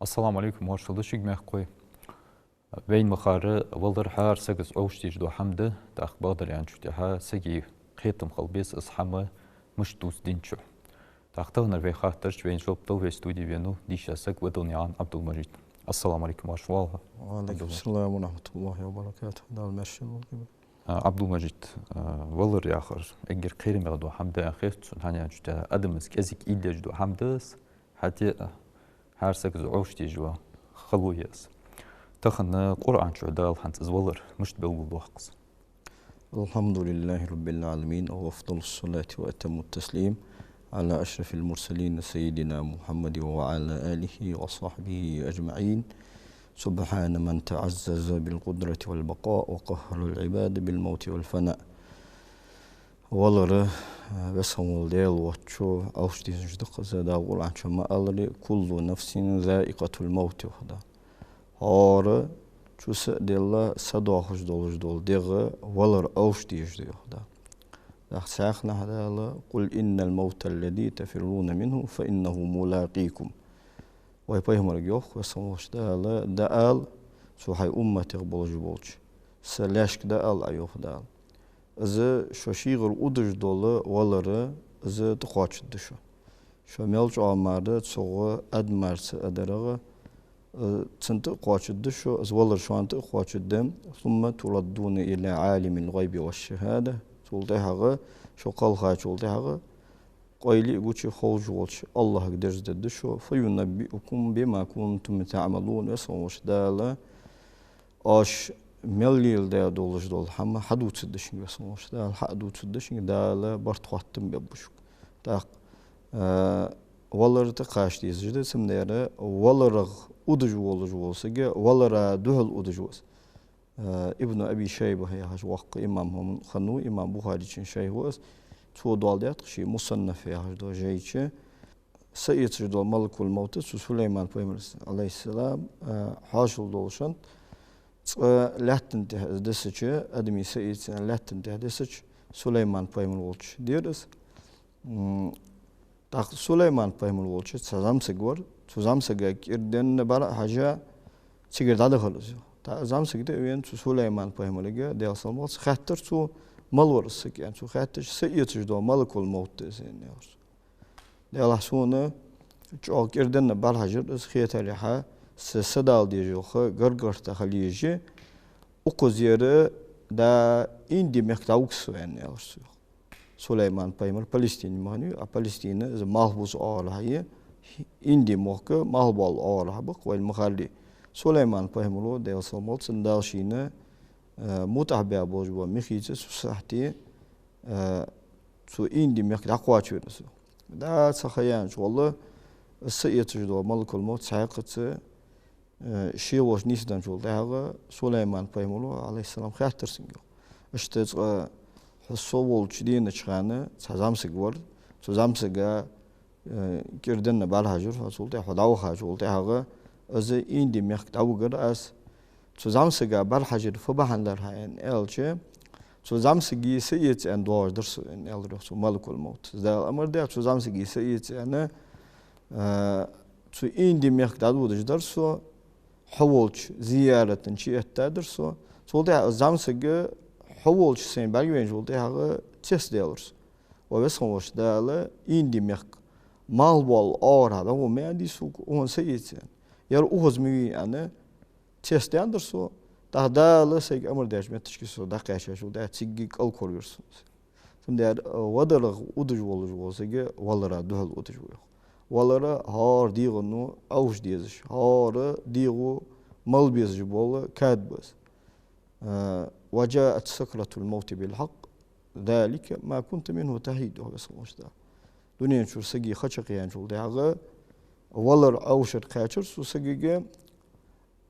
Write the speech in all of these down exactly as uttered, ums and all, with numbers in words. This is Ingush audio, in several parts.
Ассаламу Ӏалайкум, моаршал да шуга, мехкахой. Вайна ма харра, валар хӀара сага Ӏовшаш дезаш дола хӀама да, тӀаккха бакъдар аьнначул тӀехьагӀа сага кхетам хила беза из хӀама мишта дувц дин чу. ТӀаккха таханара вай хаттарашта вайна жоп дала вай студе венав дийша саг Вадалнаькъан Ӏабдул-Мажид. Ассаламу Ӏалайкум, моаршал вола хьо. Ва Ӏалайкум ассалам ва рахьматуллахӀи ва баракатухӀ. Дала маьрша йойла вай. А, Ӏабдул-Мажид, а, валар яхар эггара кхераме дола хӀама да аьнна хет сона, хӀана аьлча, адамашта кӀезига ийдеш дола хӀама да из, хӀаьта а хӀара сага Ӏовшаш дезаш дола хало я из. Тахан Къуръан чу Дала хӀанз из валар мишта белгалдоаккх из? الحمد لله رب العالمين، وأفضل الصلاة وأتم التسليم على أشرف المرسلين سيدنا محمد وعلى آله وصحبه أجمعين. سبحان من تعزز بالقدرة والبقاء وقهر العباد بالموت والفناء. Валар, а, Веза хинна вола Даьла воацачо Ӏовшаш дезаш да-кх из, Дала Къуръан чу ма аллара: «كل نفس ذائقة الموت», йоах Дала. ХӀара чу са а даьлла, са доахаш долаш дола дегӀ валар Ӏовшаш дезаш да, йоах Дала. ТӀаккха цхьаькханахьа Дала: «قل إن الموت الذي تفرون منه فإنه ملاقيكم». Вай пайхамарга йоах Веза хинна волча Дала: «ДӀаала цу хьай умматах болаш болча, са лаьшка дӀаала Ӏа», йоах Дала. Из шо шийгара удаш дола валар, из тӀакхоачаргда шо. Шо мел чӀоагӀа мара цох адамашца а дарагӀа, э, цунна тӀакхоачаргда шо, из валар шоана тӀакхоачаргда. «ثم تردون إلى عالم الغيب والشهادة». Цул тӀехьагӀа, шо кхелхачул тӀехьагӀа, къайли а гучи а ховш волча АллахӀага дерзадергда шо. «فينبئكم بما كنتم تعملون». Веза хинна волча Дала оаш мел леладаь долаш дола хӀама хьадувцаргда шуга Веза хинна волча Дала, хьа а дувцаргда шуга, Дала барт-хоттам бергба шуга. ТӀаккха, а, валар тӀакхача дезаш да, цудухьа валарах удаш волаш вола саг валара духьал удаш ва из. А, Ибн Аби Шайба яхаш воккха имам хиннав, имам Бухарийчун шайх ва из. Цо доаладаьд-кх ший «Мусаннаф» яхаш долча жай чу. Са эцаш дола малакул-мовт цу Сулайман пайхамара, Ӏалайхиссалам, а, хьоашалгӀа долаш хиннад. Цкъа лаьттан тӀа из дисача, адамий са эца аьнна лаьттан тӀа дисача, Сулайман пайхамар волча дера из. М, тӀаккха Сулайман пайхамар волча цхьа зӀамсаг вар, цу зӀамсага кӀира денна бӀарахьежа, цигара дӀадахар из. ТӀаккха зӀамсаг тӀа а вена, цу Сулайман пайхамарга, Даьла салам хилда цунна, хаьттар цо, мала вар из саг аьнна. Цо хаьттача, са эцаш дола малакул-мовт да из, аьнна, аьлар цо. Делахь сона чӀоагӀа кӀира денна бӀарахьежар из, хетарехьа, са, са дала дезаш йола ха гаргагӀа хила еза, укхаза ер да Инди мехка дӀавуг со, аьнна, аьлар цо, йоах. Сулайман пайхамар Палестине ма хиннавий, а Палестина из малхбуза оагӀорахьа я, Инди мохк малхбоала оагӀорахьа ба-кх, вайна ма харра. Сулайман пайхамаро, Даьла салам хилда цунна, Дала шийна, э, мутӀахьа баь болаш бола мехаца цу сахьте, э, цу Инди мехка дӀакхоачавир из. ДӀа ца ха яьннача гӀолла, са эцаш дола малакул-мовт цхьаькхаза, э, ше волча нийсденначул тӀехьагӀа Сулайман пайхамаро, Ӏалайхиссалам, хаьттар цунга, йоах. Иштта цкъа хьо со волча денача хана цхьа зӀамсаг вар, цу зӀамсага, э, кӀира денна бӀарахьежар хьо, цул тӀехьагӀа хьо дӀавахачул тӀехьагӀа, из Инди мехка дӀавигар аз, цу зӀамсага бӀарахьежар фу бахьан дар хьа, аьнна, аьлча, цу зӀамсага са эца аьнна доагӀаш дар со, аьнна, аьлар, йоах, цу малакул-мовта. Дала амар даьд, цу зӀамсага са эца аьнна, а, цу Инди мехка дӀадодаш дар со, хьо волча зияратана чуэтта дар со. Цул тӀехьагӀа зӀамсаг хьо волча сайна бӀаргавайначул тӀехьагӀа цецдаьлар со. Ва Веза хинна волча Дала, Инди мехка малхбоала оагӀорахьа дӀагӀо ма аьннадий сога, укхунна са эца аьнна. Ер укхаза ма вий аьнна, цецдаьннадар со, тӀаккха Дала сайга амар даьча метташка со дӀакхаьчачул тӀехьагӀа цига кӀал коравир сона. Цудухьа валарах удаш волаш вола саг валара духьал удаш ва, йоах. Валар хӀара дегӀо Ӏовша дезаш, хӀара дегӀо мала безаш бола кад ба из. А, «وجاءت سكرة الموت بالحق ذلك ما كنت منه تحيد», йоах Веза хинна волча Дала. Дунен чура саг ха чукхаьчачул тӀехьагӀа валар Ӏовшар кхаьчар цу сагага,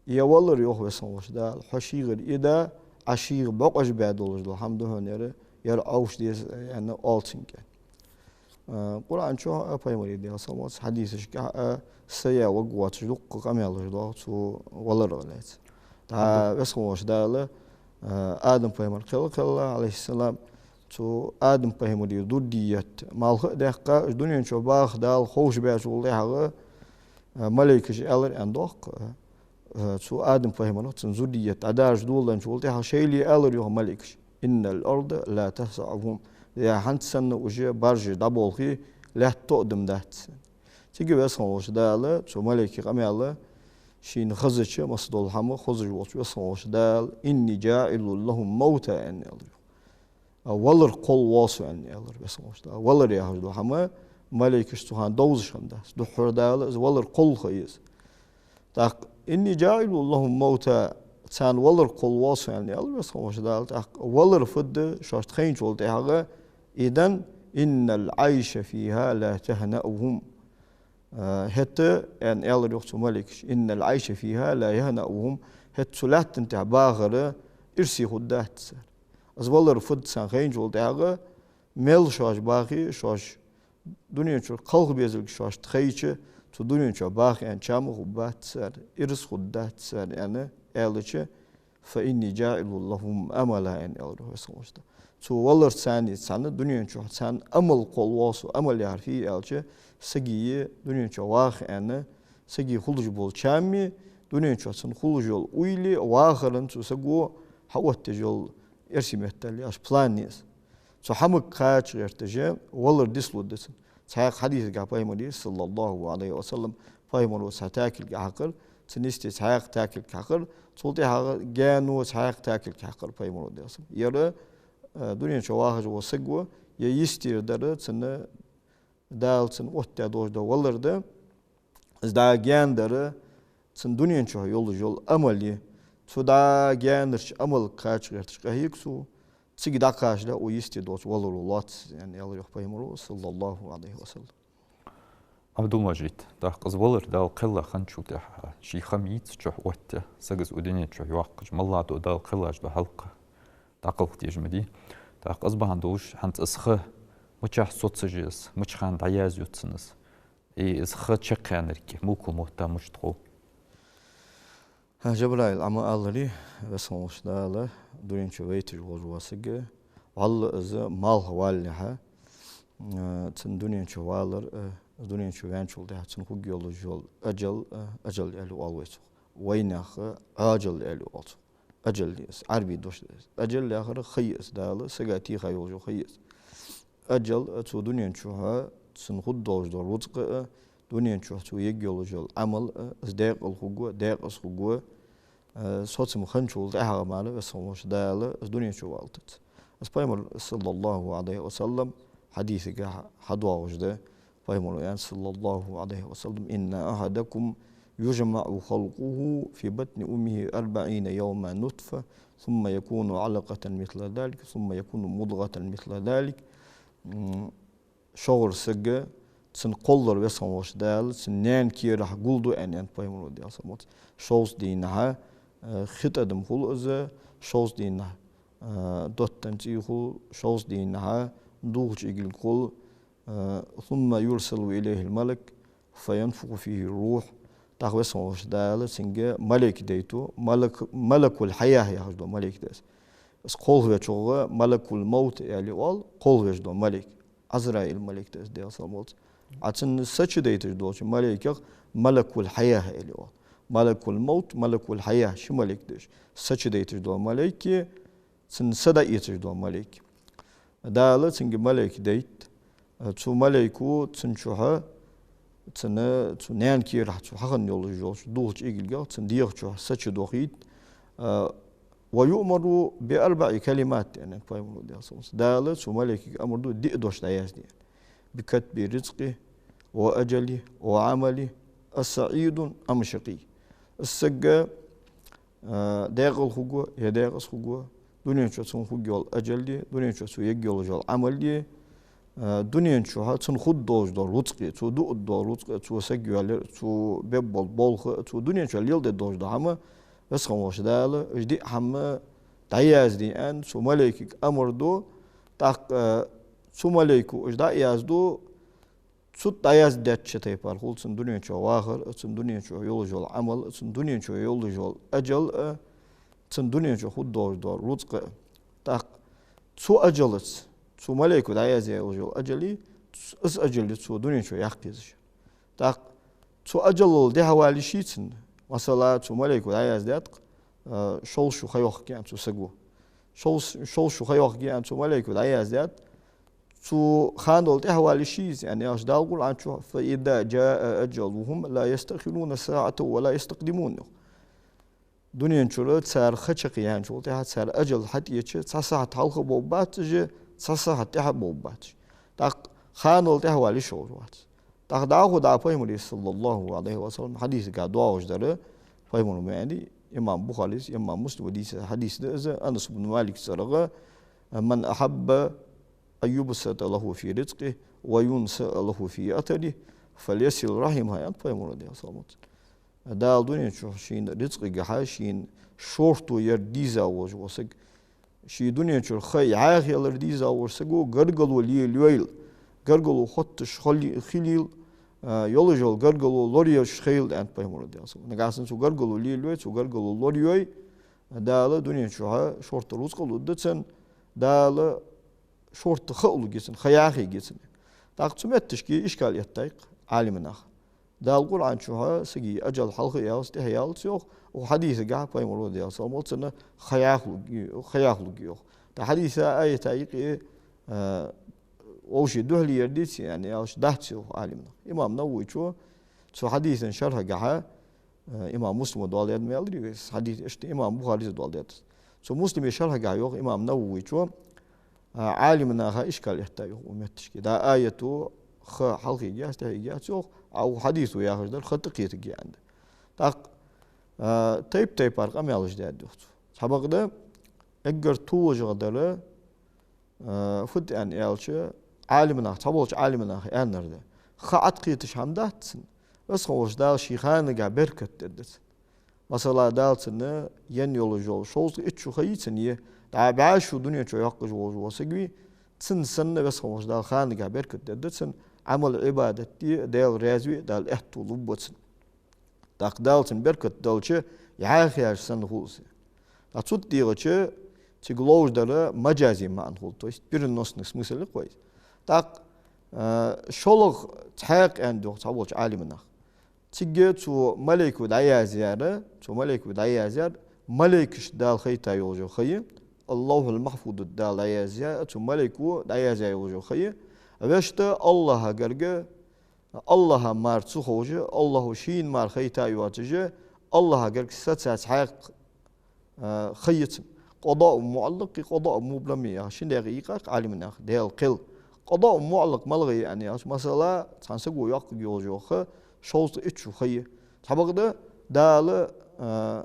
е валар, йоах Веза хинна волча Дала, хьо шийгара ийдда, Ӏа шийга бокъо баь долаш дола хӀама да хьона ер, ер Ӏовша деза аьнна оал цунга. А, Къуръан чу а, пайхамара, Даьла салам хилда цунна, хьадисашка а са яь варгвоацаш дуккха къамаьлаш доагӀа цу валарах лаьца. ТӀаккха Веза хинна волча Дала, а, Адам пайхамар кхел-, кхелла, Ӏалайхиссалам, цу Адам пайхамара зуррият малха а даьккха, уж дунен чу баха Дала ховш баьчул тӀехьагӀа, А, малейкаша аьлар аьнна доагӀа, а, цу Адам пайхамарах, цун зуррият дӀадаржадоладенначул тӀехьагӀа шоайла аьлар йоах малейкаша: «إن الأرض لا تسعهم». Е хӀанз санна уж бӀаргаш дӀаболхе, лаьтта тоъадам дац. Цига Веза хинна волча Дала цу малейкий къамаьла шийна хезача, масса дола хӀама хозаш волча Веза хинна волча Дала: «إني جاعل لهم موتا», аьнна аьлар йоах. А, валар кхолла воал со аьнна аьлар Веза хинна волча Дала. Валар яхаш дола хӀама малейкаша цу хана довзаш хиннадац. Духхьал Дала из валар кхолла ха еза. ТӀаккха: «إني جاعل لهم موتا», царна валар кхолла воал со аьнна аьлар Веза хинна волча Дала. ТӀаккха валар фуд шоашта хайначул тӀехьагӀа, и да: «إن العيش فيها لا يهنأهم». А, хӀаьта, аьнна аьлар йоах цу малейкаша: «إن العيش فيها لا يهنأهم», хӀаьта цу лаьтта тӀа бахар ирсе хургдац цар. Из валар фуд царна хайначул тӀехьагӀа, мел шоаш бахе, шоаш дунен чу кхалха безилга шоашта хайча, цу дунен чу баха аьнна чам а хургбац цар, ирс хургдац цар, аьнна аьлча, «فإني جاعل لهم أملا», аьнна аьлар йоах Веза хинна волча Дала. Цу валарца царна, царна дунен чу царна амал кхолла воал со, амал яхар фуй аьлча, сага дунен чу ваха аьнна, сага хулаш бола чам а, дунен чу цунна хулаш йола уйла а, вахарах цу саго хьаоттаеш йола эрсий меттала аьлча план я из. Цу хӀамага кхача гӀерташ валар дицлургда цунна. Цхьаькха хьадисагахь пайхамара, صلى الله عليه وسلم, пайхамара цхьа такилг хьакхар, цун йисте цхьаькха такилг хьакхар, цул тӀехьагӀа гаьно цхьаькха такилг хьакхар пайхамара, Даьла салам хилда цунна. Ер, э, дунен чу вахаш вола саг ва, ер йистера дар цунна, Дала цунна оттадаь долаш дола валар да, из дӀа гаьна дар цун дунен чу йолаш йола амал я. Цу дӀа гаьнарча амалага кхача гӀерташ къахьег цо, цига дӀакхачалехь укх йисте долча валаро лоац из, аьнна аьлар йоах пайхамара, صلى الله عليه وسلم. Абдулмажид, тӀаккха из валар Дала кхелла хинначул тӀехьагӀа, ший ха йийцача оттадаь, сага из укх дунен чу йоаккхаш, моллагӀа дола Дала кхеллача дола хьалкхе дӀакхалхадеш ма дий. ТӀаккха из бахьан долаш хӀанз из ха мичахьа соцаш я из, мича хана дӀаязъю цунна из, и из ха чакхъяьннарга, мулкул-мовта мишта хов? ХӀа, Жабраил Ӏа ма аллара, Веза хинна волча Дала дунен чу вайташ волаш вола саг, валлахӀи, из малх валалехьа, э, цун дунен чу валар, э, дунен чу ваьнначул тӀехьагӀа цунна хургйолаш йола ажал, э, ажал аьле оал вай цох. Вайнаха Ӏоажал аьле оал цох. Ажал я из, Ӏарбий дош да из. Ажал яхар ха я из, Дала сага теха йолаш йола ха я из. Ажал, э, цу дунен чу цунна хургдолаш дола рузкъа а, дунен чу цо ергйолаш йола Ӏамал а, из даькъала хургва, даькъаза хургва, э, соцам хинначул тӀехьагӀа мара Веза хинна волча Дала из дунен чу валийтац. Из пайхамара, صلى الله عليه وسلم, хьадисагахь хьадоагӀаш да, пайхамара аьннад, صلى الله عليه وسلم: «إن أحدكم يجمع خلقه في بطن أمه أربعين يوما نطفة، ثم يكون علقة مثل ذلك، ثم يكون مضغة مثل ذلك». М, шугӀара саг, цун кхоллар Веза хинна волча Дала цун наьна керахь гулду аьнна, аьннад пайхамара, Даьла салам хилда цунна. Шовзткъа дийнахьа, э, хи тӀадам хул из, шовзткъа дийнахьа, э, доттан цӀий хул, шовзткъа дийнахьа дулх чӀиглг хул, э, «ثم يرسل إليه الملك فينفخ فيه الروح». ТӀаккха Веза хинна волча Дала цунга малейк дайта, малак-, малакул-хьаят яхаш дола малейк да из. Из кхолхавечох малакул-мовт аьле оал, кхолхавеш дола малейк. Ӏазраил малейк да из, Даьла салам хилда цунна. А цунна са чудайташ долча малейках малакул-хьаят аьле оал. Малакул-мовт, малакул-хьаят, ши малейк да уж. Са чудайташ дола малейк, цунна са дӀаэцаш дола малейк. Дала цунга малейк дайт. Цу малейко цун чухьа, цун, цу наьна керахь цу хьахинна йолаш йолча дулх чӀиглгах цун дегӀа чухьа са чудохийт. «ويؤمر بأربع كلمات», аьннад пайхамара, Даьла салам хилда цунна. Дала цу малейкага амар ду диъ дош дӀаязде. «بكتب رزقه وأجله وعمله، أسعيد أم شقي». Из саг, э, даькъала хургва, е даькъаза хургва, дунен чу цунна хургйола ажал а, дунен чу цо ергйолаш йола Ӏамал а, э, дунен чухьа цунна хургдолаш дола рузкъа а, цо дуаргдола рузкъа а, цо саг йоалаяр а, цо бергбола болх а, цо дунен чу леладергдолаш дола хӀама, Веза хинна волча Дала уж диъ хӀама дӀаязде аьнна, цу малейкага амар ду, тӀаккха, э, цу малейко уж дӀа а язду, цу тӀа дӀаяздеча тайпара хул цун дунен чу вахар а, цун дунен чу йолаш йола Ӏамал а, цун дунен чу йолаш йола ажал а, цун дунен чу хургдолаш дола рузкъа а. ТӀаккха цу ажалаца, цу малейко дӀаязъяь йолаш йола ажал а, из ажал а цо дунен чу яккха езаш. ТӀаккха цу ажалал тӀехьавала йиш йий цунна. Масала, цу малайко дӀаяздаьд-кх, а, шовзткъа шу ха йоаккхаргья аьнна цу саго. Шовз-, шовзткъа шу ха йоаккхаргья аьнна цу малайко дӀаяздаьд. Цу ханал тӀехьавала йиш йий из, яъни, аьлча, Дала Къуръан чу: «فإذا جاء أجلهم لا يستأخرون ساعة ولا يستقدمون», йоах. Дунен чура цар ха чакхъяьнначул тӀехьагӀа, цар ажал хьатӀаеча, цхьа сахьат хьалха а бовргбац уж, цхьа сахьат тӀехьа а бовргбац уж. ТӀаккха ханал тӀехьавала йиш йолаш вац. ТӀаккха дӀахо дӀа Пайхамара, صلى الله عليه وسلم, хьадисагахь доагӀаш дар, Пайхамара ма аьннадий, имам Бухарес, имам Муслима дийца хьадис да из, Анас ибн Малика цӀерагӀа: «من أحب أن يبسط له في رزقه وينسأ له في أثره فليصل رحمه», аьннад Пайхамара, Даьла салам хилда цунна. Дала дунен чу шийна рицкъигахьа, шийна шорто яр дийза волаш вола саг, ший дунен чура ха йӀаьхъялар дийза волча саго гаргало лелайойла, гаргало хотташ хили-, хилийла, а, йолаш йола гаргало лораеш хийла, аьннад Пайхамара, Даьла салам хилда цунна. Нагахьа санна цо гаргало лелайой, цо гаргало лорайой, Дала дунен чухьа шортта рузкъа лургда цунна, Дала шортта ха а лургья цунна, ха йӀаьхъергья цунна. ТӀаккха цу метташка ишкал эттай-кх Ӏалимнаха. Дала Къуръан чухьа сага ажал хьалха а ялац, тӀехьа а ялац йоах, укх хьадисагахьа Пайхамара, Даьла салам хилда цунна, ха йӀаьхлургья, ха йӀаьхлургья йоах. ТӀаккха хьадиса, аята юкъе, а, вӀаший духьале яр деций, яъни, аьлча, дац йоах Ӏалимнаха. Имам Нававечо цу хьадиса шархьагахьа, а, имам Муслима доаладаьд ма аьларий вай, хьадис иштта имам Бухарес а доаладаьд. Цу Муслима шархьагахьа йоах имам Нававечо, а, Ӏалимнаха ишкал эттай йоах укх метташка. ДӀа аято ха хьалхергьяц, тӀехьергьяц йоах, а укх хьадисо яхаш дар ха тӀакхетаргья аьнна да. ТӀаккха, а, тайп-тайпара къамаьлаш даьд йоах цо. Цхьабакъда, эггара толашагӀа дар, а, фуд аьнна аьлча, Ӏалимнаха, цхьаболча Ӏалимнаха аьннар да: ха Ӏаткхеташ хӀама дац цунна, Веза хинна волча Дала ший ханагахьа беркат дергда цунна. Масала, Дала цунна енна йолаш йола шовзткъа итт шу ха йий цунна, е дӀа бӀаь шу дунен чу йоаккхаш волаш вола саг вий, цунна санна Веза хинна волча Дала ханагахьа беркат дергда цунна, Ӏамал-Ӏибадат де а, Даьла раьза ве а Дала аьттув лургба цунна. ТӀаккха Дала цунна беркат делча, йӀаьхъяьш санна хул из. ТӀаккха цу тӀа дийгӀача, цига ловш дар маджази маӀан хул, то есть переносный смысл я-кх вай из. ТӀаккха, а, шоллагӀа цхьаькха аьннад йоах цхьаболча Ӏалимнаха. Цига цу малайко дӀаязъяьр, цу малайко дӀаязъяьр, малайкашта Дала хайта йолаш йола ха я, аллавхьул-махьфуза тӀа Дала дӀаязъяь, цу малайко дӀаязъяь йолаш йола ха я. Вешта АллахӀа гарга, АллахӀа мара ца ховш, АллахӀа шийна мара хайта йоацаш, АллахӀа гарга саца цхьаькха, а, ха я цунна. Къадаъ муӀаллакъ, къадаъ мубрам яха шин даькъе йийкъай-кх Ӏалимнаха, Даьла кхел. Къадаъ муӀаллакъ малагӀа я аьнна аьлча, масала, цхьан саго йоаккхаргйолаш йола ха шовзткъа итт шу ха я. Цхьабакъда Дала, а,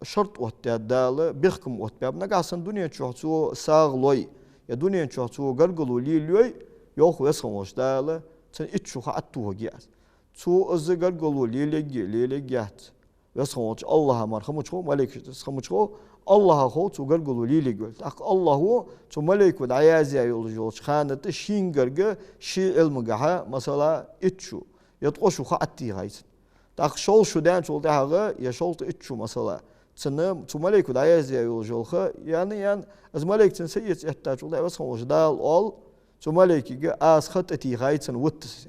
шарт оттабаьб, Дала бехкам оттабаьб. Нагахьа санна дунен чухь цо сагӀа лой, е дунен чухь цо гаргало лелайой, йоах Веза хинна волча Дала, цунна итт шу ха Ӏатохаргья аз. Цо из гаргало лелаергья, лелаергьяц. Веза хинна волча АллахӀа мара ха мича хов, малайкашта ха мича хов, АллахӀа хов цо гаргало лелаергйолга. ТӀаккха АллахӀа цу малайко дӀаязъяь йолаш йолча хана тӀа шийна гарга ший Ӏилмагахьа, масала, итт шу е ткъо шу ха Ӏатехай цунна. ТӀаккха шовзткъа шу даьнначул тӀехьагӀа, е шовзткъа итт шу, масала, цунна, цу малайко дӀаязъяь йолаш йола ха яьнна, яьнна, из малайк цунна саэца эттачул тӀехьагӀа Веза хинна волча Дала оал цу малайкага: «Аз ха тӀатехай цунна, вутта из».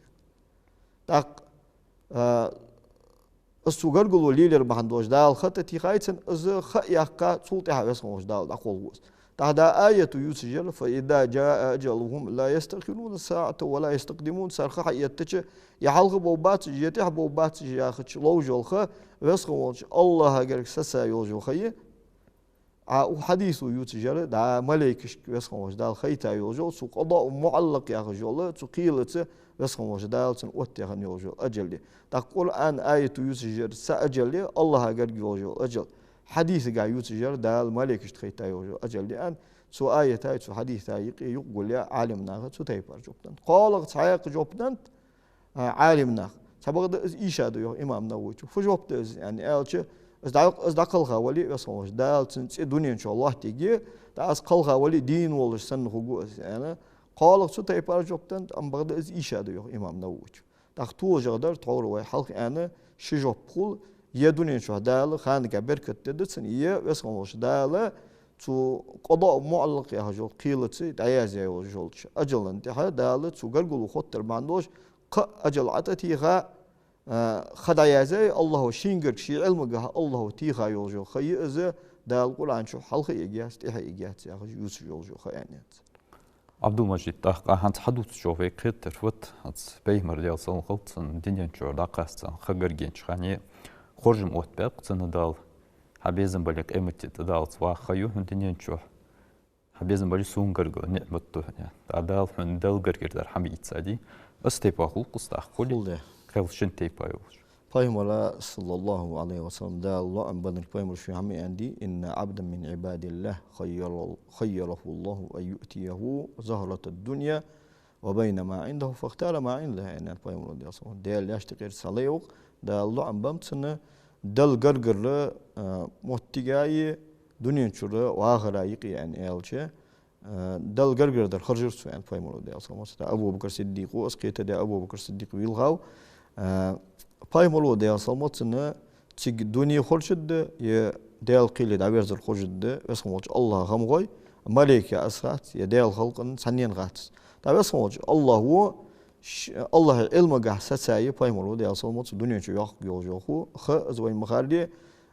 ТӀаккха, а, из цо гаргало лелаяр бахьан долаш Дала ха тӀатехай цунна, из ха а яьккха, цул тӀехьагӀа Веза хинна волча Дала дӀакхалхаду из. ТӀаккха дӀа аято ювцаш яр: «فإذا جاء أجلهم لا يستأخرون ساعة ولا يستقدمون». Цар ха хьаэттача, е хьалха бовргбац уж, е тӀехьа бовргбац уж яхача, ловш йола ха Веза хинна волча АллахӀа гарга саца йолаш йола ха я. А укх хьадисо ювцаш яр дӀа малайкашка Веза хинна волча Дала хайта йолаш йола, цу къадаъ муӀаллакъ яхаш йола, цу кхелаца Веза хинна волча Дала цунна оттаяь хинна йолаш йола ажал я. ТӀаккха Къуръан аято ювцаш яр цхьа ажал я, АллахӀа гарга йолаш йола ажал. Хьадисагахь ювцаш яр Дала малайкашта хайта йолаш йола ажал я аьнна, цу аятаи цу хьадисаи юкъе юкъе гулъяь Ӏалимнаха цу тайпара жоп деннад. КхоалагӀа цхьаькха жоп деннад, а, Ӏалимнаха. Цхьабакъда из ийша да йоах имам Нававечо. Фу жоп да из аьнна аьлча, из дӀа-, из дӀакхалха вале а Веза хинна волча Дала цун цӀи дунен чу лоаттаергья, тӀаккха из кхалха вале а дийна волаш санна хургва из аьнна. КхоалагӀа цу тайпара жоп деннад, амма бакъда из ийша да йоах имам Нававечо. ТӀаккха толашагӀа дар тхьовра вай хьалха аьнна ши жоп хул: е дунен чухь Дала ханагахьа беркат дергда цунна, е Веза хинна волча Дала цу къадаъ муӀаллакъ яхаш йолча кхелаца дӀаязъяь йолаш йолча ажала тӀехьа Дала цо гаргало хоттар бахьан долаш кхы а ажал ӀатӀатеха, а, ха дӀаязъяьй, АллахӀа шийна гарга, ший Ӏилмагахьа АллахӀа теха йолаш йола ха я из, Дала Къуръан чу хьалха а йигаяц, тӀехьа а йигаяц яхаш ювцаш йолаш йола ха я аьнна яц. Ӏабдул-Мажид, тӀаккха хӀанз хьадувцачох вай кхетар фуд, хӀанз Пайхамар, Даьла салам хилда цунна, дунен чура дӀакхаьчача хана, ха гаргаденнача хана, хоржам оттабаьб-кх цунна Дала, хьа безам бале къематди тӀадаллалца ваха ха ю хьона дунен чу, хьа безам бале сона гаргало, ниӀмат да хьона. ТӀаккха Дала хьона Далла гаргара дар хьабийцадий, из тайпара хул-кх из, тӀаккха хулий? Хул, да. Кхел шин тайпара йолаш. Пайхамара, صلى الله عليه وسلم, Дала лоӀам беннар Пайхамара ший хьама аьннадий: «إن عبدا من عباد الله خير-، خيره الله أن يؤتيه زهرة الدنيا وبين ما عنده فاختار ما عنده», аьннад Пайхамара, Даьла салам хилда цунна. Даьла лаьшта юкъера цхьа лай ва-кх, Дала лоӀам беннаб цунна, Далла гаргара, а, моттигаи дунен чура вахара юкъе аьнна аьлча, а, Далла гаргара дар харжар цо аьннад Пайхамара, Даьла салам хилда цунна. Абу Бакр Сиддикъо, из кхетадаь Абу Бакр Сиддикъ вийлхав, а, Пайхамара, Даьла салам хилда цунна, цига дуне хоржадда, е Даьла кхеле дӀаверзар хоржадда, Веза хинна волча АллахӀа хӀама гой, малейка из хац, е Даьла халкъа цхьаннена хац из. ТӀаккха Веза хинна волча АллахӀа ва, ш-, АллахӀа Ӏилмагахьа сацай Пайхамара, Даьла салам хилда цунна, дунен чу йоаккхаргйолаш йола ха, из вайна ма харра,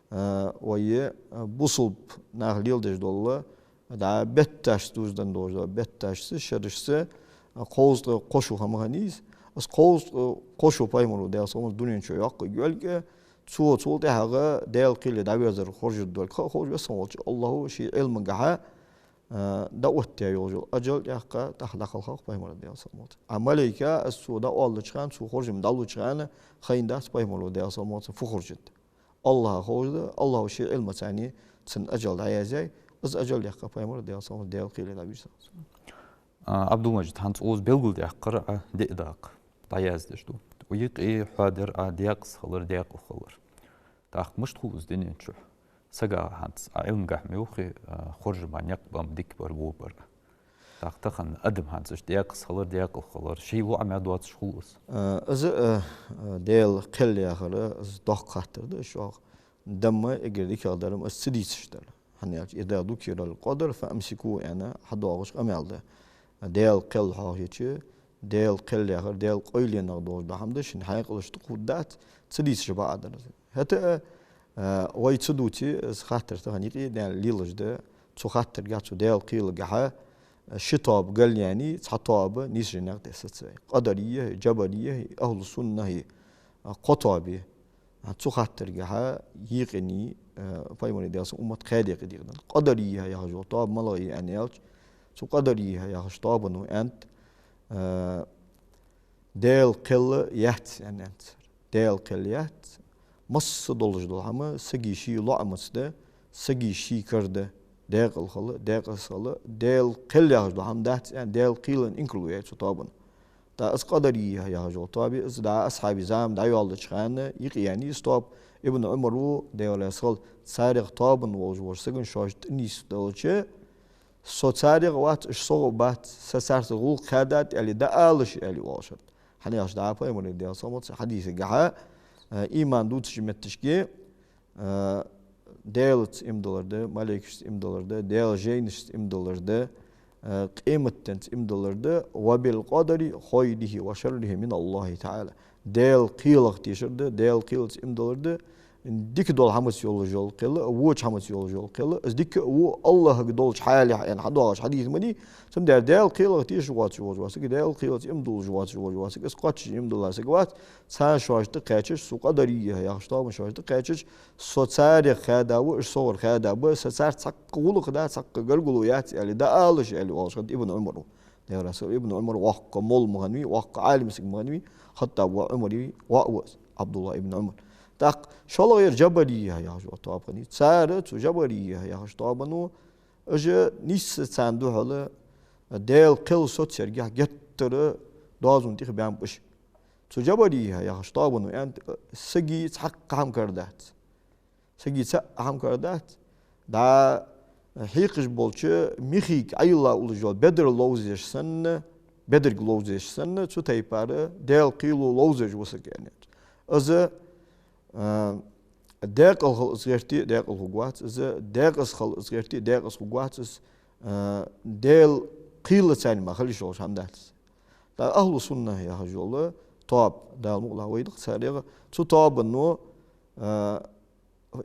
а, вай, а, бусалба наха леладеш дола, дӀа бетташца дувзаденна долаш дола, бетташца, шерашца, а, кховзткъа кхо шу хӀама хиннай из. Из кховзткъа кхо шу Пайхамара, Даьла салам хилда цунна, дунен чу йоаккхаргйолга, цо, цул тӀехьагӀа Даьла кхеле дӀаверзар хоржадолга ха а ховш, Веза хинна волча АллахӀа ший Ӏилмагахьа, а, дӀаоттаяь йолаш йола ажал тӀаккха дӀакхалхав-кх Пайхамара, Даьла салам хилда цунна. А малейка, из цо дӀаоалача хана, цо хоржам дӀалуча хана, хайнадац Пайхамара, Даьла салам хилда цунна, фу хоржадда. АллахӀа ховш да, АллахӀа ший Ӏилмаца цун ажал дӀаязъяьй, из ажал яьккхай Пайхамара, Даьла салам хилда цунна, Даьла кхеле дӀавийрза. А, Ӏабдул-Мажид, хӀанз укхаза белгалдаьккхар Ӏа диъ дакъа, дӀаяздеш да. Юкъе хьоадаьр Ӏа даькъаза хилар, даькъала хилар. ТӀаккха мишта хул из дунен чу? Сага хӀанз Ӏа Ӏилмагахьа ма йоахий, а, хоржама никъ ба-м, дика бар, во бар. ТӀаккха тахан адам хӀанз иштта даькъаза хилар, даькъала хилар, ший лоӀамах доацаш хул из? А, из, а, а, Даьла кхел яхар, из доккха хаттар да, из чӀоагӀа. Даьра эггара дикагӀа дар-м из ца дийцаш дар. ХӀана аьлча: «إذا ذكر القدر فأمسكوا», аьнна, хьадоагӀаш къамаьл да. Даьла кхел хьоахайича, Даьла кхел яхар, Даьла къайленах долаш дола хӀама да, шун хьаькъалашта тӀакхувргдац, ца дийцаш бакъахьа дар из. ХӀаьта а, а, вай ца дувце, из хаттар тахан юкъе а даьнна лелаш да, цу хаттаргахьа, цу Даьла кхелагахьа, а, ши тоаба галъяьннай, цхьа тоаба нийсача наькъа тӀа саца вай. Къадарийяхи, джабарийяхи, ахӀлу суннахи, а, кхо тоаба я. А, цу хаттаргахьа юкъеннай, а, Пайхамара, Даьла салам хилда цунна, уммат кхаь декъе дийхадаьд. Къадарийя яхаш йола тоаба малагӀа я аьнна аьлча, цу къадарийя яхача тоабано аьннад, а, Даьла кхел яц аьнна аьннад цар. Даьла кхел яц. Масса долаш дола хӀама сага ший лоӀамаца да, сага ший кара да, даькъала хила, даькъаза хила, Даьла кхел яхаш дола хӀама дац аьнна, Даьла кхелан инкарло яьй цу тоабано. ТӀаккха из къадарийя яхаш йола тоаба я из, дӀа асхьабий зама дӀайоалача хана юкъеяьннай из тоаба. Ибн Ӏумар ва, Даьла раьза хилва, царех тоабан волаш волча сагана шоаш тӀанийсделча, со царех а вац, уж сох а бац, са царца гӀулакх хаьдад аьле, дӀаалалаш аьле оалаш хиннад. ХӀана аьлча дӀа Пайхамара, Даьла салам хилда цунна, хьадисагахьа, а, иман дувцача метташка, а, Даьлаца иман диллар да, малейкашца иман диллар да, Даьла жайнашца иман диллар да, а, къематденца иман диллар да, «وبالقدر خيره وشره من الله تعالى». Даьла кхелах тешар да, Даьла кхелаца иман диллар да, дика дола хӀамаца йолаш йола кхел а, воча хӀамаца йолаш йола кхел а, из дика а, во а АллахӀага долча хьале аьнна хьадоагӀаш хьадис ма дий. Цудухьа Даьла кхелах тешаш воацаш вола саг, Даьла кхелаца иман диллаш воацаш вола саг, из кхоачаш иман дилла саг вац, царна шоаш тӀакхаьчача, цу къадарийя яхача тоабан шоаш тӀакхаьчача, со царех хаьда ва, уж согара хаьда ба, са царца цхьаккха гӀулакх дац, цхьаккха гаргало яц аьле, дӀаалалаш аьле оалаш хиннад Ибн Ӏумара. Даьла раьза хилва, Ибн Ӏумар воккха молла ма хиннавий, воккха Ӏалим саг ма хиннавий, Хаттаба воӀа Ӏумара воӀ ва из, Ӏабдуллахь ибн Ӏумар. ТӀаккха шоллагӀъяр джабарийя яхаш йола тоаба хиннай. Цар цу джабарийя яхача тоабано, уж нийсса царна духьала Даьла кхел соцаяргахьа геттара доазон тӀех баьннаб уж. Цу джабарийя яхача тоабано аьннад, сага цхьаккха хӀама кара дац. Сага цхьаккха хӀама кара дац. ДӀа хьекхаш болча михийга Ӏойилла уллаш йола бедар ловзаеш санна, бедарг ловзаеш санна, цу тайпара Даьла кхело ловзаеш ва саг аьннад. Из, а, даькъала хила из гӀерте, даькъала хургвац, из даькъаза хила из гӀерте, даькъаза хургвац, из, а, Даьла кхелаца мара хила йиш йолаш хӀама дац. ТӀаккха ахӀлу сунна яхаш йола тоаба, Дала мукъалахь вай да-кх царех, цу тоабано, а,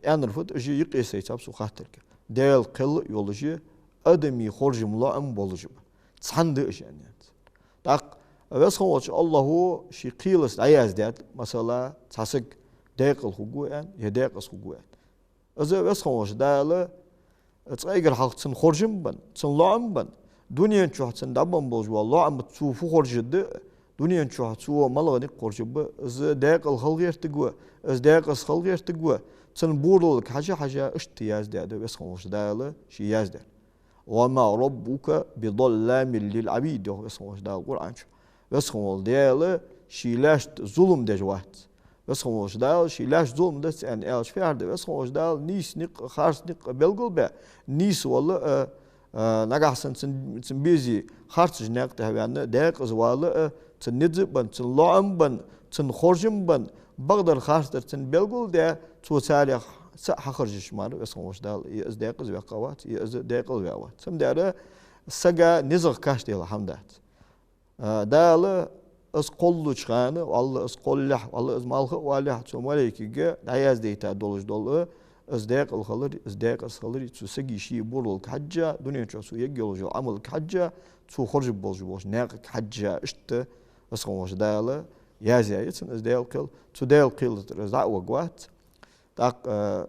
аьннар фуд, уж юкъе сайцаб цу хаттарга. Даьла кхел йолаш, адамий хоржам, лоӀам болаш ба. Цхьана да уж, аьнна, яц. ТӀаккха Веза хинна волча АллахӀо ший кхелаца дӀаяздаьд, масала, цхьа саг даькъала хургва аьнна, е даькъаза хургва аьнна. Из Веза хинна волча Дала цкъа эггара хьалха цун хоржам бенна, цун лоӀам бенна, дунен чухь цун дӀабенна болаш бола лоӀам цо фу хоржаргда, дунен чухь цо малагӀа никъ хоржаргба, из даькъала хила гӀертаргва, из даькъаза хила гӀертаргва, цун буралга хьежа-хьежа иштта яздаьд Веза хинна волча Дала ший яздаьр. «وما ربك بظلام للعبيد», йоах Веза хинна волча Дала Къуръан чу. Веза хинна вола Даьла ший лаьшта зулам деш вац. Веза хинна волча Дала ший лаьшта зулам дац аьнна аьлча, фу яхар да? Веза хинна волча Дала нийса никъ, харц никъ белгалбаь, нийса вала а, а, нагахьа санна цун, цун безе харцача наькъа тӀа ваьнна, даькъаза вала а, цун низ а бенна, цун лоӀам бенна, цун хоржам бенна, бакъдар харцдар цун белгалдаь, цо царех цаӀ хьахоржаш мара Веза хинна волча Дала е из даькъаза ваьккха вац, е из даькъала ваь вац. Цамдера сага низагӀа каштдела хӀама дац. А, Дала из кхоллача хана, валлахӀи, из кхоллалехь, валлахӀи, из малха а валехь, цу малайкага дӀаяздайта долаш дола, из даькъала хилари, из даькъаза хилари, цу сага ший буралга хьежжа, дунен чухь цо ергйолаш йола Ӏамалга хьежжа, цо хоржаргболаш болча наькъага хьежжа, иштта Веза хинна волча Дала язъяьй цун из Даьла кхел, цу Даьла кхела тӀара из дӀа а варгвац. ТӀаккха, а,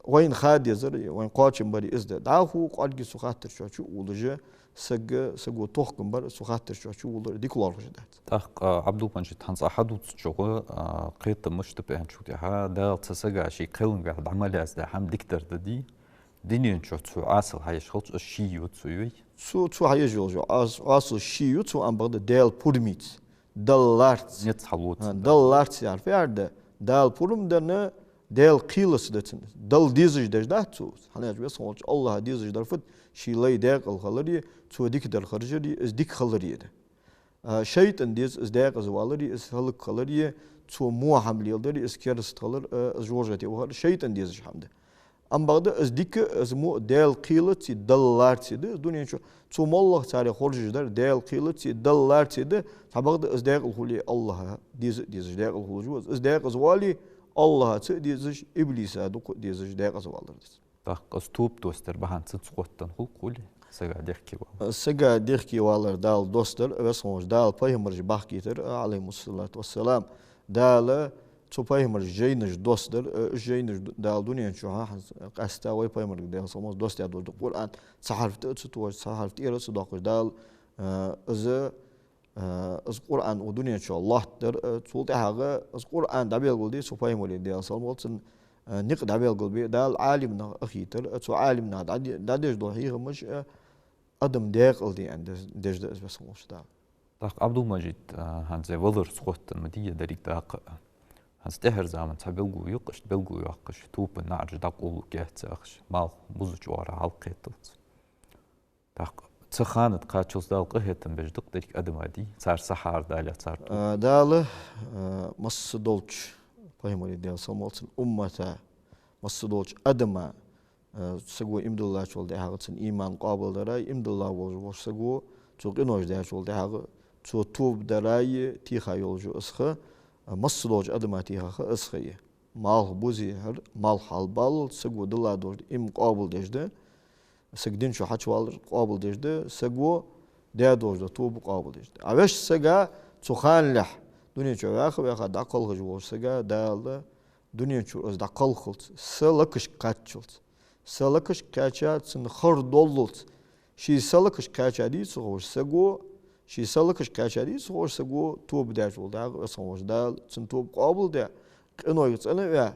вайна ха дезар, вайна кхоачам бар из да. ДӀахо кӀоарга цу хаттара чу чувуллаш, сага, саго тохкам бар цу хаттара чу чувуллар дика лоархӀаш дац. ТӀаккха, Ӏабдул-Мажид, хӀанз Ӏа хьадувцачох, а, кхетам мишта да аьнначул тӀехьагӀа, Дала цхьан сага ший кхелангахьа дӀа мел яздаь хӀама дикадар да дий, дунен чу цо Ӏасал хьаеш хилча, из ший ю цо, вай? Цо, цо хьаеш йолаш йола Ӏас-, Ӏасал ший ю цо, амма бакъда Даьла пурамца, Далла ларца. Низ хьалоаца. А, Далла ларца яхар фу яхар да? Дала пурам денна, Даьла кхелаца да цун. Далла дезаш деш дац цо. ХӀана аьлча Веза хинна волча АллахӀа дезаш дар фуд? Ший лай даькъала хилари, цо дикадар хоржари, из дика хилари да. А, шайтӀана деза из даькъаза валари, из хӀалакхилари, цо во хӀама леладари, из кераста хилар, а, из жожагӀате вахар шайтӀана дезаш хӀама да. Амма бакъда из дика, из во Даьла кхелацеи Далла ларцеи да, из дунен чу цо моллагӀа царех хоржаш дар Даьла кхелацеи Далла ларцеи да, цхьабакъда из даькъала хуле АллахӀа деза а дезаш даькъала хулаш ва из. Из даькъаза вале, АллахӀаца а дезаш, иблиса дукха а дезаш даькъаза валар да из. ТӀаккха из тоба доссадар бахьан цунца хоттаденна хул-кх, хуле, сага дехке валар. Сага дехке валар Дала доссадар, Веза хинна волча Дала пайхамараш бахкийтар, Ӏалайхимуссалату вассалам. Дала цу пайхамарашта жайнаш доссадар, э, уж жайнаш д-, Дала дунен чухь хӀанз къаьстта вай пайхамарга, Даьла салам хилда цунна, доссадаь долаш да Къуръан, цхьа хьарф тӀа а ца тохаш, цхьа хьарф тӀера а ца доаккхаш. Дала, э, из, э, из Къуръан укх дунен чу лоаттадар, э, цул тӀехьагӀа из Къуръан дӀабелгалде цу пайхамара, Даьла салам хилда цунна, э, никъ дӀабелгалбе Дала Ӏалимнах ахийтар, э, цу Ӏалимнаха дӀаде-, дӀадеш дола хьехамаш, э, адам даькъала де аьнна деш, деш да из, Веза хинна волча Дала. ТӀаккха, Ӏабдул-Мажид, а, хӀанз вай валарца хоттаденна ма дий деррига дакъа а. ХӀанз тӀехьарча заман цхьа белгало я-кх, иштта белгало йоаккхаш, тоба наӀараш дӀакъовлалургьяц яхаш, малх бузача оагӀорахьа хьалкхеталца. ТӀаккха цу хана тӀа кхаччалца Дала къахетам беш да-кх деррига адама, дий, цар са хьаарадале, цар тоба. А, Дала, а, массадолча пайхамара, Даьла салам хилда цунна, уммата, массадолча адама, э, саго иман диллачул тӀехьагӀа цун иман къоабалдарах, иман дилла волаш вола саго цо къинош даьчул тӀехьагӀа цо тоба дарах теха йолаш я из ха, э, массадолча адама теха ха из ха я. Малх бузехьара, малх хьалбаллалца саго дилла долаш да иман къоабалдеш да, саг дин чу хьачувалар къоабалдеш да, саго даь долаш да тоба къоабалдеш да. А вешта сага цу ханнахьа, дунен чу ваьха-ваьха дӀакхалхаш волча сага Дала дунен чура из дӀакхалххалца, са лакхашка кхаччалца, са лакхашка кхаьча цун хар доллалца, ший са лакхашка кхаьча дийца ховш саго, ший са лакхашка кхаьча дийца ховш саго тоба даьчул тӀехьагӀа, Веза хинна волча Дала цун тоба къоабалдаь, къинойх цӀена а ваь,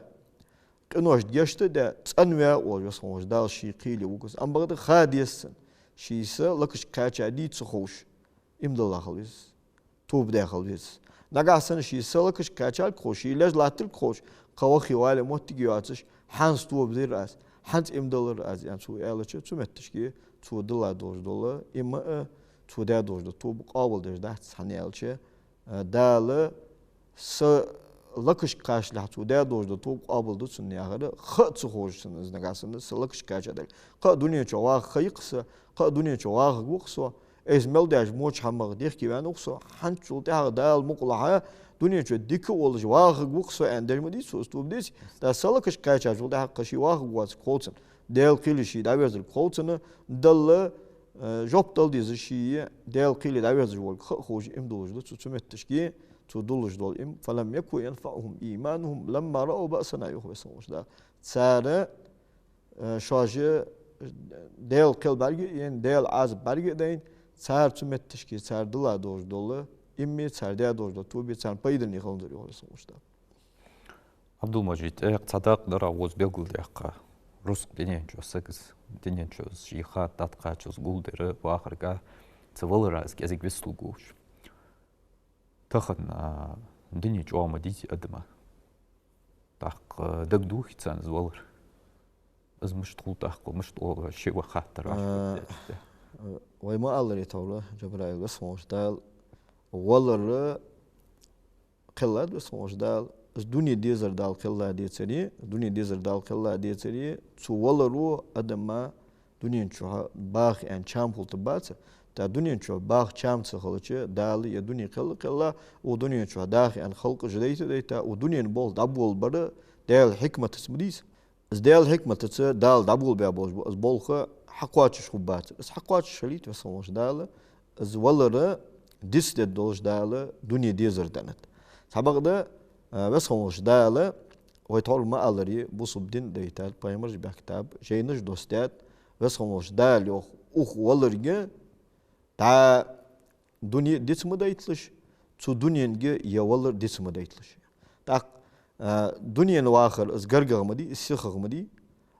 къиношта гешт а даь, цӀенваь а волаш, Веза хинна волча Дала ший кхеле вуг из. Амма бакъда ха деза цунна, ший са лакхашка кхаьча дийца ховш, иман дилла хила веза из, тоба даь хила веза из. Нагахьа санна ший са лакхашка кхаьчалга ховш, ший леш латталга ховш, кхы вахе вале моттиг йоацаш, хӀанз тоба дир аз, хӀанз иман диллар аз, аьнна цо аьлча, цу метташка цо дилла долаш дола иман а, цо даь долаш дола тоба къоабалдеш дац, хӀана аьлча, э, Дала са лакхашка кхаччалехь цо даь долаш дола тоба къоабалду цунна яхар ха а ца ховш цунна из, нагахьа санна са лакхашка кхаьча дале. Кхы а дунен чу ваха ха я-кх са, кхы а дунен чу вахаргва-кх со, Айса мел даьча воча хӀамах дехке ваьннав-кх со, хӀанзчул тӀехьагӀа Дала мукъалахь, дунен чу дика а волаш вахаргва-кх со аьнна деш ма дий цо, из тоба деций? ТӀаккха салакаш кхаьчачул тӀехьагӀа кхы ше вахаргвоацаргва хов цунна, Даьла кхеле ше дӀаверзаргва хов цунна, Далла, э, жоп дала деза ше, Даьла кхеле дӀаверзаш волга ха а ховш, иман долаш да цо цу метташка, цо дуллаш дола иман. «فلم يك ينفعهم إيمانهم لما رأوا بأسنا», йоах Веза хинна волча Дала. Цар, э, шоаш, э, Даьла кхел бӀарга а яьнна, Даьла Ӏазап бӀарга а дайна, цар цу метташка, цар дилла долаш дола иман, цар даь долаш дола тоба царна пайдане хиланзар, йоах Веза хинна волча Дала. Абдулмажид, э, цхьа дакъа дар Ӏа укхаза белгалдаьккха. Рузкъа дунен чу сага, дунен чу из ший хатта дӀакхача, из гулдер вахарга, цу валара из кӀезига вицлургволаш. Тахан, а, дуне чӀоагӀа ма дий адама. ТӀаккха дагадохий царна из валар? Из мишта хул тӀаккха, мишта оал ший ва хаттар, а, вай ма аллара тхьовра, Джабраил, Веза хинна волча Дала валар кхеллад, Веза хинна волча Дала. Из дуне дезар Дала кхелла децаре, дуне дезар Дала кхелла децаре, цу валаро адама дунен чухь баха аьнна чам хулийтаргбац. ТӀаккха дунен чухь баха чам ца хилча, Дала е дуне кхелла, кхелла, укх дунен чухь даха аьнна халкъаш дайта, дайта, укх дунен болх дӀаболабар Даьла хьикматаца ма дий из. Из Даьла хьикматаца Дала дӀаболабаь болаш ба, из болх хьакхоачаш хургбацар. Из хьакхоачаш хилийта Веза хинна волча Дала, из валар дицдергдолаш Дала дуне дезар деннад. Цхьабакъда, а, Веза хинна волча Дала, вай тхьовра ма аллара, бусалба ди дайтад, пайхамараш баьхкаб, жайнаш доссадаьд, Веза хинна волча Дала йоах укх валарга, дӀа дуне диц ма дайталаш, цу дуненга е валар диц ма дайталаш. ТӀаккха, а, дунен вахар из гаргагӀа ма дий, из сихагӀа ма дий,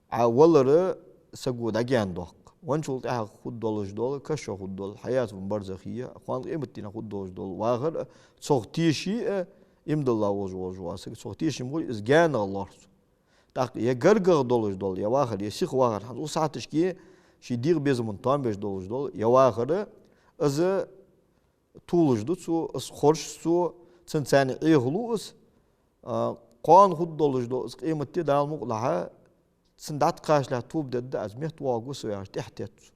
а валар саго дӀагаьна доаккх. Венначул тӀехьагӀа хургдолаш дола, каша хургдола, хьаятул барзахия, кхоана къематдийнахьа хургдолаш дола вахар, цох теший а, иман дилла волаш, волаш вола саг, цох тешаш ма хулий, из гаьнагӀа лоархӀ цо. ТӀаккха е гаргагӀа долаш дола е вахар, е сиха вахар, хӀанз укх сахьаташка ший дегӀа безама тоам беш долаш дола е вахар, из тулаш да цо, из хорж цо, цунца цхьана Ӏехалу из, а, кхоана хургдолаш дола из къематди Дала мукъалахь, цунна дӀатӀакхачалехь тоба дергда аз, метта воагӀаргва со яхаш, тӀехьатет цо.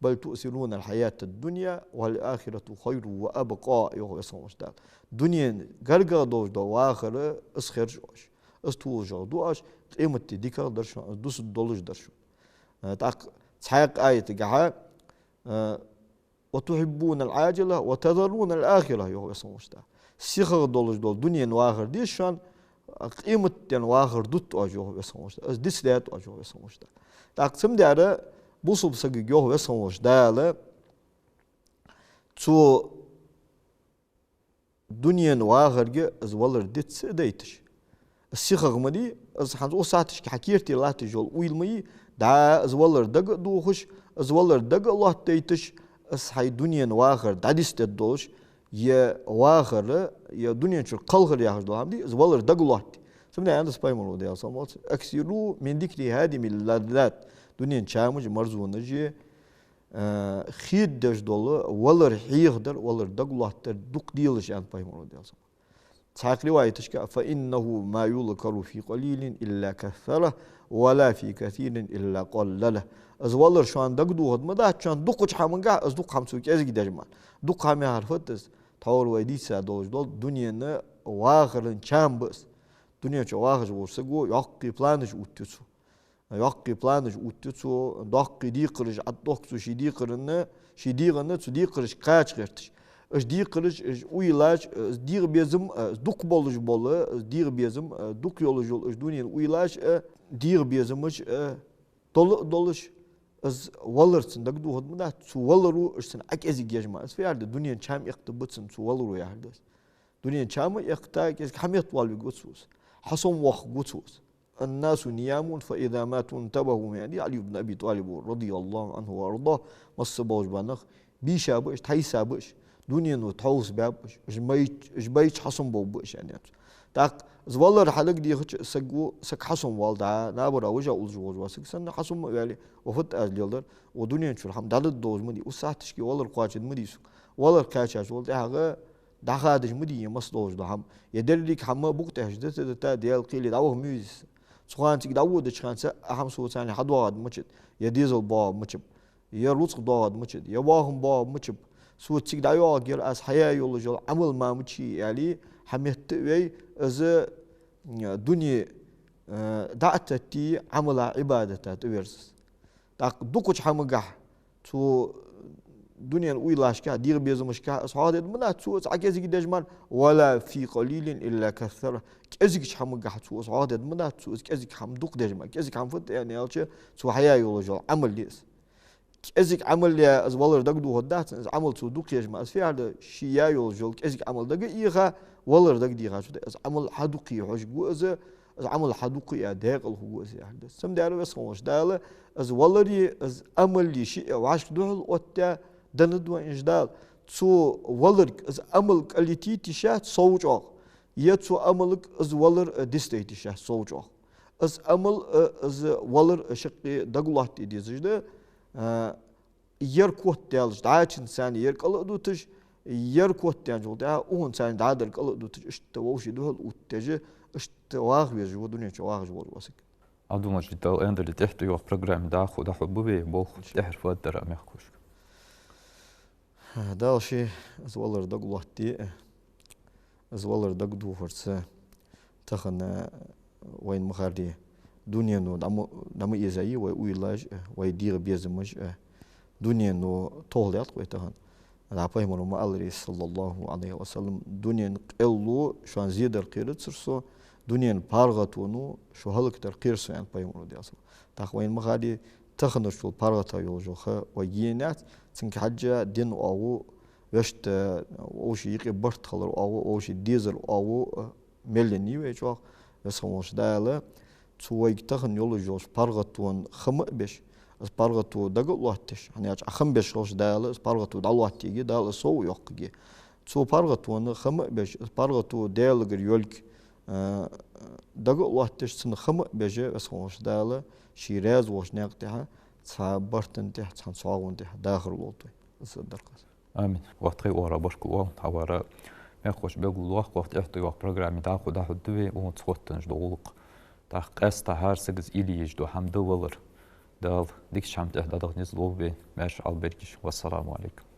«بل تؤثرون الحياة الدنيا والآخرة خير وأبقى», йоах Веза хинна волча Дала. Дунен гаргагӀа долаш дола вахар, из хержа оаш, из тулашагӀа ду оаш, къематди дикагӀа дар шоана, из дусаргдолаш дар шоана. Э, тӀаккха цхьаькха аятагахьа, э, «وتحبون العاجلة وتذرون الآخرة», йоах Веза хинна волча Дала. СихагӀа долаш дола дунен вахар деза шоана, къематден вахар дут оаш, йоах Веза хинна волча Дала. Из дицдаьд оаш, йоах Веза хинна волча Дала. ТӀаккха цудухьа бусалба сагага йоах Веза хинна волча Дала, цу дунен вахарга из валар диц а дайташ, из сихагӀа ма дий, из хӀанз укх сахьаташка хьа керте латташ йола уйла ма йий, дӀа из валар дага а дохаш, из валар дага а лоаттадайташ, из хьай дунен вахар дӀадицдергдолаш, е вахар, е дунен чура кхалхар яхаш дола хӀама дий, из валар дага лоаттаде. Цудухьа аьннад пайхамаро, Даьла салам хилда цунна: «أكثروا من ذكر هادم اللذات». Дунен чамаш, марзонаш, э, хедадеш дола валар хьехадар, валар дага лоаттадар дукха делаш, аьннад пайхамаро, Даьла салам хилда цунна. Цхьаькха риваяташка: «فإنه ما يذكر في قليل إلا كثره، ولا في كثير إلا قلله». Из валар шоана дагадохаргда ма дац шоана дукхача хӀамангахь, из дукха хӀама цо кӀезига деш мара. Дукха хӀама яхар фуд из? Тхьовра вай дийца долаш дола дунен вахара чам ба из. Дунен чу вахаш волча саго йоккхий планаш оттаю цо. Йоккхий планаш оттаю цо, доккхий декхараш ӀотӀадохку цо ший декхарна, ший дегӀана цу декхарашка кхача гӀерташ. Уж декхараш, уж уйлаш, э, из дегӀа безам, э, из дукха болаш бола, из дегӀа безам, э, дукха йолаш йола уж дунен уйлаш, э, дегӀа безамаш, э, дола а долаш, из валар цунна дагадохаргда ма дац, цу валаро уж цунна ӀокӀезига еш мара. Из фу яхар да, дунен чам эккхийтаргба цунна цу валаро яхар да из. Дунен чам а эккхийта, кӀезига хьаметта воалавергва цо из. Хьасомавоаккхаргва цо из. «الناس نيام فإذا ماتوا انتبهوا», аьннад Ӏали ибн Аби ТӀалиба, رضي الله عنه وأرضاه, масса болаш бола нах бийша ба уж, тхьайса ба уж, дунено тхьовсабаьб уж, уж майча, уж байча хьасомабовргба уж, аьннад цо. ТӀаккха из валар хьадагадехача, саго, саг хьасомавоал дӀа, набара вижа уллаш волаш вола саг санна хьасома а ваьле, ва фуд аз леладер, ва дунен чура хӀама дӀадоладеш ма дий, укх сахьаташка валар кхоачаргда ма дий сога. Валар кхаьчача вала тӀехьагӀа дӀахадаш ма дий, е масса долаш дола хӀама, е деррига хӀама букъ тӀехьашка дита, дита, Даьла кхеле дӀаваха ма везий со. Цу хана цига дӀаводача хана цхьа а хӀама соца хьадоагӀаргда мичад, е дезал боагӀаргда мичаб. я рузкъа доагӀаргда мичад, я боахам боагӀаргба мичаб, цо цига дӀайоагӀаргьяр аз хьаяь йолаш йола Ӏамал ма мичай, аьле, хьаметта а вей, из, э, дуне, э, дӀа а тетте, Ӏамала, Ӏибадата тӀаверза из. ТӀаккха дукхача хӀамагахьа цо, дунен уйлашкахьа, дегӀа безамашкахьа из хьоахадергда ма дац, цо из Ӏа кӀезига деш мара, «ولا في قليل إلا كثره». КӀезигача хӀамагахьа цо из хьоахадергда ма дац, цо из кӀезига хӀама дукха деш мара. КӀезига хӀама фуд аьнна аьлча, цо хьаяь йолаш йола Ӏамал я из. КӀезига Ӏамал яь из валар дагадохаргдац, из Ӏамал цо дукха еш мара. Из фу яхар да, ше яь йолаш йола кӀезига Ӏамал дага а йийха, валар дагадехача, из Ӏамал хьадукхе хьожаргва из, из Ӏамал хьадукха яь даькъала хургва из яхар да из. Цудухьа, Веза хинна волча Дала, из валари, из Ӏамали шиъ вӀашка духьал оттадаь, деннад вайна уж Дала. Цу валарга из Ӏамал кӀалйита йиш яц сов чӀоагӀа, е цу Ӏамалга из валар, э, дицдайта йиш яц сов чӀоагӀа. Из Ӏамал, э, из валар, э, шаккхе дагалоаттаде дезаш да, э, ер котдаьлча дӀачунна царна ер кӀал а дуташ, ер котдаьнначул тӀехьагӀа укхунна царна дӀадар кӀал а дуташ, иштта вӀаший духьал оттадеш, иштта ваха везаш ва дунен чу вахаш вола саг. Ӏабдул-Мажид, Дала аьннадале, тӀехьтӀайоагӀача программе дӀахо дӀахьоргба вай, болх тӀехьара фу дар а мехкашка. Дала ше из валар дагалоаттаде, из валар дагадохарца тахан вайна ма харра дунено дӀа ма, дӀа ма эзайий вай уйлаш а, вай дегӀа безамаш а. Дунено тохал яц-кх вай тахан. ДӀа Пайхамара ма аллара, صلى الله عليه وسلم: «Дунен къелло шоана зе дар кхерацар со, дунен паргӀатоно шо хӀалакдар кхер со», — аьннад Пайхамара, Даьла салам хилда цунна. ТӀаккха вайна ма харра, таханарчул паргӀата йолаш йола ха вайга енаяц, цунга хьежжа дин оагӀув, вешта, вӀаший юкъе барт хилар оагӀув, вӀаший дезар оагӀув, мел еннай вай чӀоагӀа. Веза хинна волча Дала цу вайга тахан йолаш йолча паргӀатон хам а беш, из паргӀато дага а лоаттадеш, хӀана аьлча Ӏа хам беш хилча Дала из паргӀато дӀалоаттаергья, Дала из сов а йоаккхаргья. Цу паргӀатон хам а беш, из паргӀато Даьлагара йолга, э, дага а лоаттадеш, цунна хам а беш, Веза хинна волча Дала ше раьза волча наькъа тӀа цхьан барта тӀа, цхьан цхьоагӀо тӀа дахар лолда вай. Из дар-кх из. Амин. Вай тхай оагӀорахьа баркал оал, хьавар а мехкахошта белгалдоаккх, вай тӀехьтӀайоагӀача программе дӀахо дӀахьоргда вай, укхунца хоттаденна да гӀулакх. ТӀаккха къаьстта хӀара саго из илли еш дола хӀама да валар. Дала дикача хӀаман тӀа дӀадаха низ лулба вайна. Маьрша Ӏалбергба шо. Вассаламу Ӏалайкум.